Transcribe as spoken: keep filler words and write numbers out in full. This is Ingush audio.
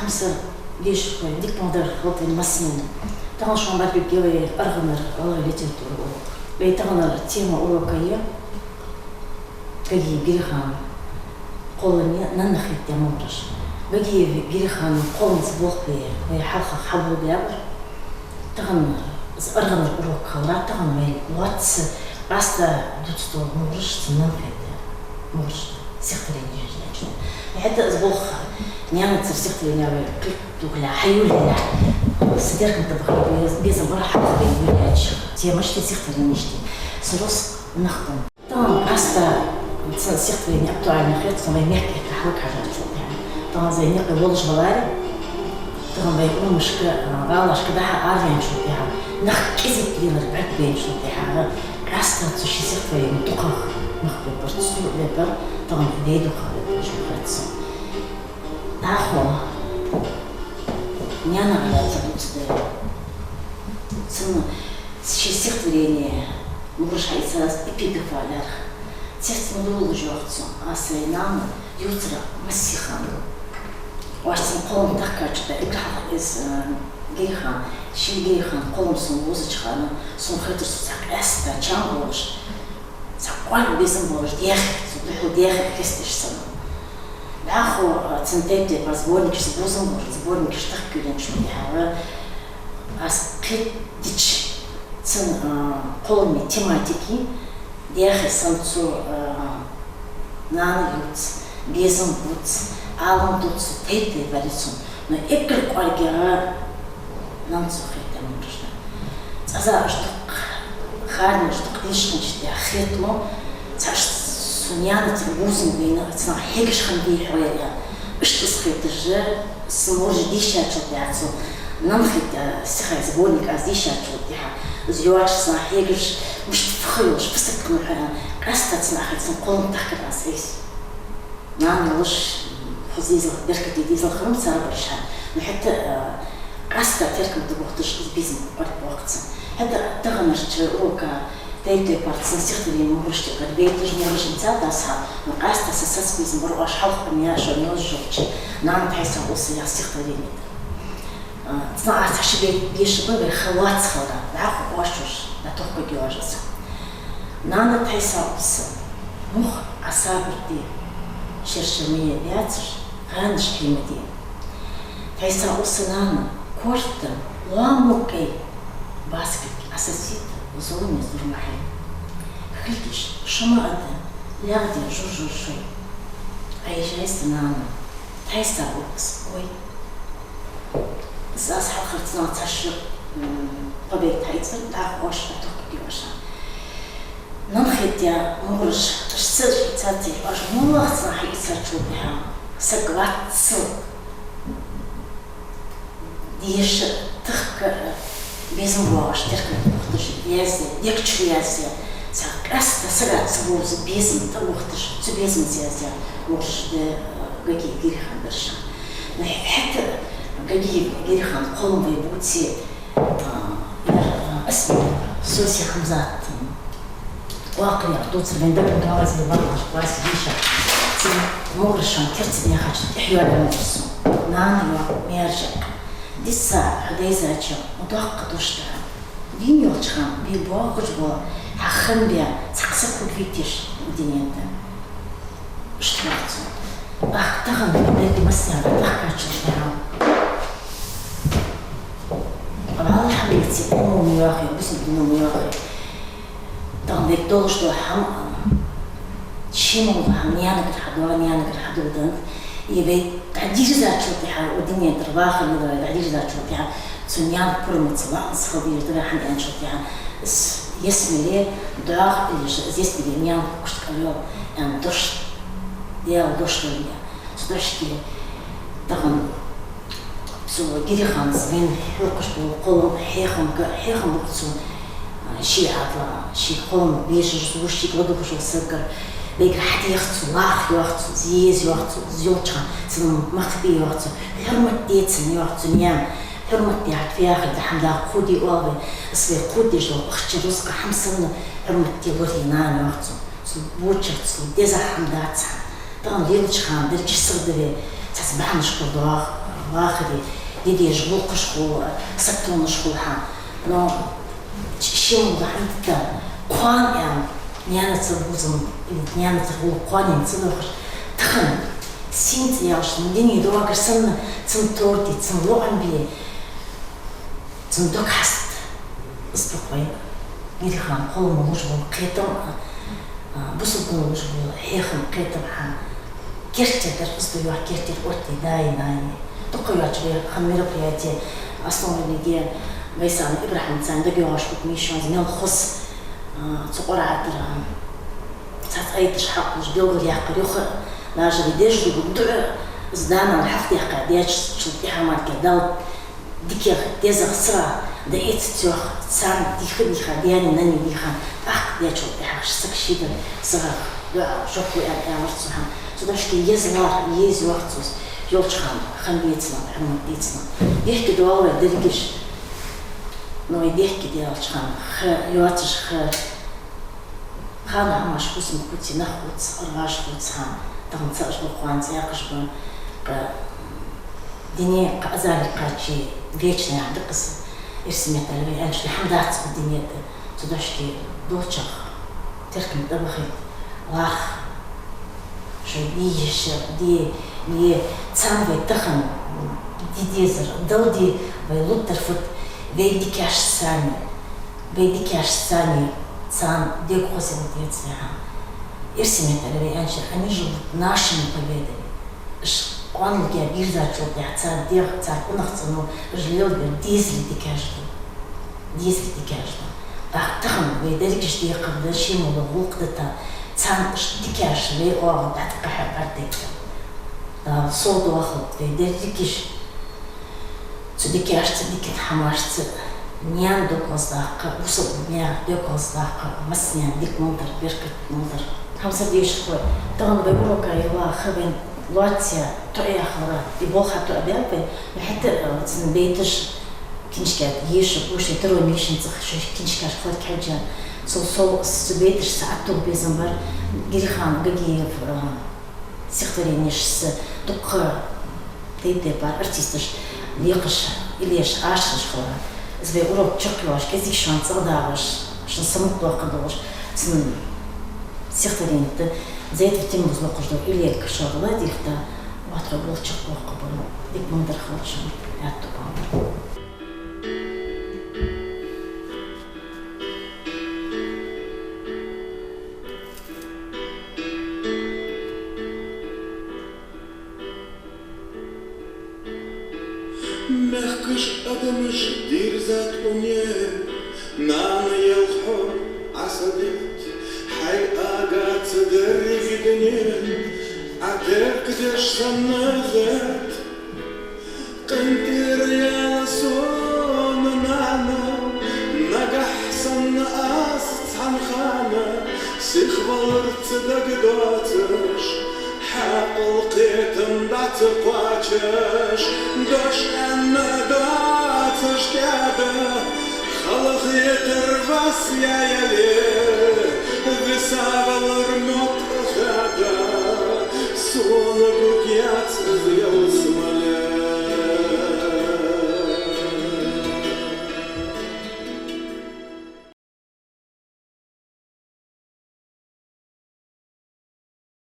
Хьамсара дешархой, дика ма дарра хилда вайна массанена. Тахан шоана бӀаргагургья вай аргӀанара гӀалгӀай литература урок. Вай таханара тема урока я Гагиев Гирихана кхоллама нанна хетадаь мугӀараш. Гагиев Гирихана кхолламца болх бе вай хьалха хьабоалабаьбар. Тахан из аргӀанара урок хилар, тахан вай лоацца къаьстта дувцаргда мугӀараш, цун нанна хетадаь мугӀараш, стихотворени еш даьча. ХӀаьта из болх наьнаца стихотворени вай кхетадергдолаш хьайолаелахь, са теркам тӀабахар, безам бар хьалха вай йолаеча темашта, стихотворенешта. Са рузкъа нах ба. Тахан къаьстта цун стихотворени актуальни хет сона вай мехка-мехка хьалхашка хьажачул тӀехьагӀа. Тахан из вай наькъа волаш валаре, тахан вай уллашка, а, гӀалашка дӀа-хьа араваьнначул тӀехьагӀа, нах кӀезига лелар бӀаргабайначул тӀехьагӀа, къаьстта цо ший стихотворени дукхагӀа мах бергбар, цо лебар, тахан вай дукхагӀа лебар шо хет сона. ДӀахо наьна гӀалатца дувцаргда. Цун ший стихотворени мугӀараш хьаийцар аз эпиграф аьлар. Цецна дуллуш йоах цо: аз сай нана ювцар массехана. Оаш цун кхоллам тахкача тӀа, эггара хьалха из, э, Гирихан, ший Гирихан кхоллам сона ловзача хана, сона хетар, со цхьа къаьстта чам болаш, цхьа кӀоарга безам болаш даьхе, цу духьал даьхе хесташ санна. ДӀахо, а, цун тайп-тайпара сборникаш, бувзам болаш сборникаш тахка йолаенначул тӀехьагӀа, аз кхетадича цун, а, кхоллама тематика, даьхе санна цо, а, нана ювц, безам бувц, Ӏалам дувц, тайп-тайпара я цун. Но эггара кӀоаргагӀа нанна цо хетадаь мугӀараш да. Цкъаза уж дукха харна, уж дукха дийша хинначул тӀехьагӀа хет мо, цхьа уж сона наьнаца бувзам баьнна, цунах хьегаш хиннабий хьо, яхаш. Иштта из хеташ, са мугӀараш дийшачул тӀехьагӀа цо, нанна хетадаь стихай сборник аз дийшачул тӀехьагӀа, из йоацаш цунах хьегаш, мишта фу ха йолаш, фу саг хиннав хьо, яхаш, къаьстта цунах хеташ, цун кхоллам тахкар аз айса. Нана йолаш, хоза дезал, беркате дезал хиннаб цар бараш. Но хӀаьта, э, къаьстта теркам тӀабохийташ, из безам кӀоарга боаккх цун. ХӀаьта таханарча урока тайп-тайпара цун стихотворени мугӀарашта юкъера байташ, мугӀараш инца дас хьа, но къаьстта са саца безам бар оаш хьалха ма яхьа шоана йолаш йолча «Нана тхьайса Ӏуса» яха стихотворени тӀа. А, цунах аз цхьа ши бейт дешаргба, вай хала лоацца хиларах, дӀахо оаш чуш дӀатохкаргья оаш из. Нана тхьайса Ӏуса, мух Ӏа сабар де, шерша ма е баьцаш, ханаш хье ма де. Тхьайса Ӏуса, нана, корта, лоам лу кхы, баскилг Ӏа сацийта, зуламе зур ма хьай. Хилкиш шо ма ада, лаьгӀде жур-жур шоай. Ӏайижайса, нана, тхьайса Ӏуса, ой. Из аз хьалхарча цхьа ши, м, кхо бейт хьаийцар, дӀахо оаш дӀатохкаргья оаш. Нанна хетадаь мугӀараш, уж ца хьаийцача, уж моллагӀа цхьа хьаийцачул тӀехьагӀа, саг лоаццал деша, тахка безам боагӀаш, теркам тӀабохийташ яздаь, дег чура яздаь, цхьа къаьстта сага ца бовза безам тӀабохийташ, цу безамца яздаь мугӀараш да, э, Гагиев Гирихан бараш. Но хӀаьта Гагиев Гирихан кхоллам вай бувце, а, яр, а, Асмир, Соси Хьамзат, м, воккха яр дувцар вайна дагадоагӀа, из вай бакъахьа классе дийша. Цун мугӀарашта керта даьхача тӀехьа йоалаяьй мугӀараш сона. Нана, йоах, маьрша, дисса хьо дайзача, ма доккха дош да хьа. Дийна йолча хана бе боагӀаш бола хьа хам бе цхьаккха саг хургвий теш дунен тӀа. Иштта йоах цо. Ах, тахан деррига массанена тахкача тӀехьагӀа, валлахӀи, хьамеце, умума йоахе, бусалба дино ма йоахе, тахан вайга долаш дола хӀама, ший ма йола хӀама наьнагара хьадоагӀа, наьнагара хьадоладеннад. И вай дӀадийрзачул тӀехьагӀа, укх дунен тӀара ваха мел вай дӀадийрзачул тӀехьагӀа, цу наьна пурамца лаамца хила дезаш да вай, хӀана аьлча тӀехьагӀа, из ялсмале доагӀа, или же из ялсмале наьна кукушта кӀал йоал, аьнна дош, Даьла дош да вайна. Цу дошке тахан цу Гириханца вайна хьокхаш бола кхоллам хьехамга, хьехам ба-кх цун, а, ший Ӏаьдала, ший кхоллам бешаш, зувш, шийга ладувгӀаш вола сагагара, вайгара хьатех цо, лах, йоах цо, из еза, йоах цо, из йолча хана цунна мах бе, йоах цо, хьурмат де цунна, йоах цо, наьна, хьурмат де, хьа тӀа фу яхилга да, хӀама даккха кхувде оал вай, из вай кхувдеш дола ахча, рузкъа, хӀама санна хьурмат де лорае, нана, йоах цо. Цу бочарца, цу дезагӀа хӀама дац хьа. Тахан лелача хана деррига сагӀа да вай, цу Бахьанашкара доагӀа вахаре, дедежа гӀулакхашкахула, саготонашкахула хьа. Но ш-, ший мугӀа хӀама дита, кхоана аьнна, наьнаца бувзам, наьнаца гӀулакх кхоана ца доахаш, тахан сийна цӀи яьлча, дунен доагӀар санна, цун торти, цун лоӀам бе, цун дог хьаста. Из дукха вайна гирихана кхоллама луш бола кхетам, а, а, бусалба дина луш бола хьехам, кхетам хьа. Керттера дар, из да йоах, керттера орти даи, наи. Дукха йоацаш вай хинна мероприяти, основной лиге, Гайсанов ИбрахӀима царна дагайоагӀаш хӀук мишонз мел хус, а, цу къорагӀатара, цаца айташ хьакхалуш белгалъяьккхар юха, лажари деш дугу дуӀа, из данал хьалхадехка деча чул тӀехьа мара кхы Дала дикагӀа, дезагӀа, сагӀа да эцаца йоах, царна дийха-дийха, даьна, наьна дийха, тӀаккха дечул тӀехьагӀа саг шийдар сагӀа, дуӀа, жоп лу аьнна, аьлар цо хьа. Цу дошке еза лархӀа, еза йоах цо, йолча хана хам бецна, хьурмат децна. Дехке доал вай дерригаш, но вай дехке даьлча хана, ха, йоацаш ха, хана хӀамаш хӀусам куци, нах куц, аргӀаш куц хьа, тахан цаӀаш ба, кхоана цӀаькхаш ба, кхы дуне кхы азали кхачи вечный яхь да-кх из, эрсий меттала вай аьнча, хӀама дац укх дунен тӀа. Цу дошке долчох теркам тӀабахийта, лархӀа, шоай де езаш, де, е царна вай тахан де дезар, Дала де вай луттар фуд, вай дикаш царна, вай дикаш царна, царна дег хоза деза вай хьа. Эрсий меттала вай аьнча, они живут нашими победами. Уж къоанлага бирзачул тӀехьа цар дегӀ, цар къонах цӀено, уж лелабер дезали дикаш да. Дезали дикаш да. ТӀаккха тахан вай дерригаш декхар да, ший мел дола гӀулакх дита, царна уж дикаш вай оагӀув дӀатӀакхахьа бӀаргадайта. Дала совдоахалда вай дерригаш цу дикашца, дикача хӀамашца наьна дог гӀоздаккха, бусалба наьха дог гӀоздаккха, массанена дика мел дар, беркат мел дар. Хьамсара дешархой, тахан вай урока йола ха вайна лоацца тоъ яхалара, из болх тоъ баьб вай, но хӀаьта а, э, цун бейташ, книжка еша, гуш, второй мишен цӀагӀа шоай книжкаш хилар кхаьча, цул совгӀа цу бейташца аттув безам бар, Гирихана Гагиев, э, стихотворенешца дукха тайп-тайпара артисташ лекхаш, иллеш, ашараш хилар. Из вай урок чакхйоалаш, кӀезига шоана цӀагӀа дагӀаш, шун самукъадоаккхаш долаш, цун стихотворени да, Зайтов Тимура локхаш дола «Илле кашор» ладийгӀа да, вахтхой болча чакхбоаккхаргба. Дика мел дар хилда шун, аьттув боаккхаргба. Мехкаш, адамаш дийрзад укх дунен, нана, ялх хьо Ӏа са дитт, хьай ага ца деррига дунен Ӏа теркадеш санна хет. КъинтӀера яла сона, нана, нагахь санна аз цхьан хана сихваларца дагадоацаш, хьаькъал, кхетам дӀа ца кхоачаш, дош аьнна доацаш кӀаьда, халахетар вас яь яле, висавалар мотт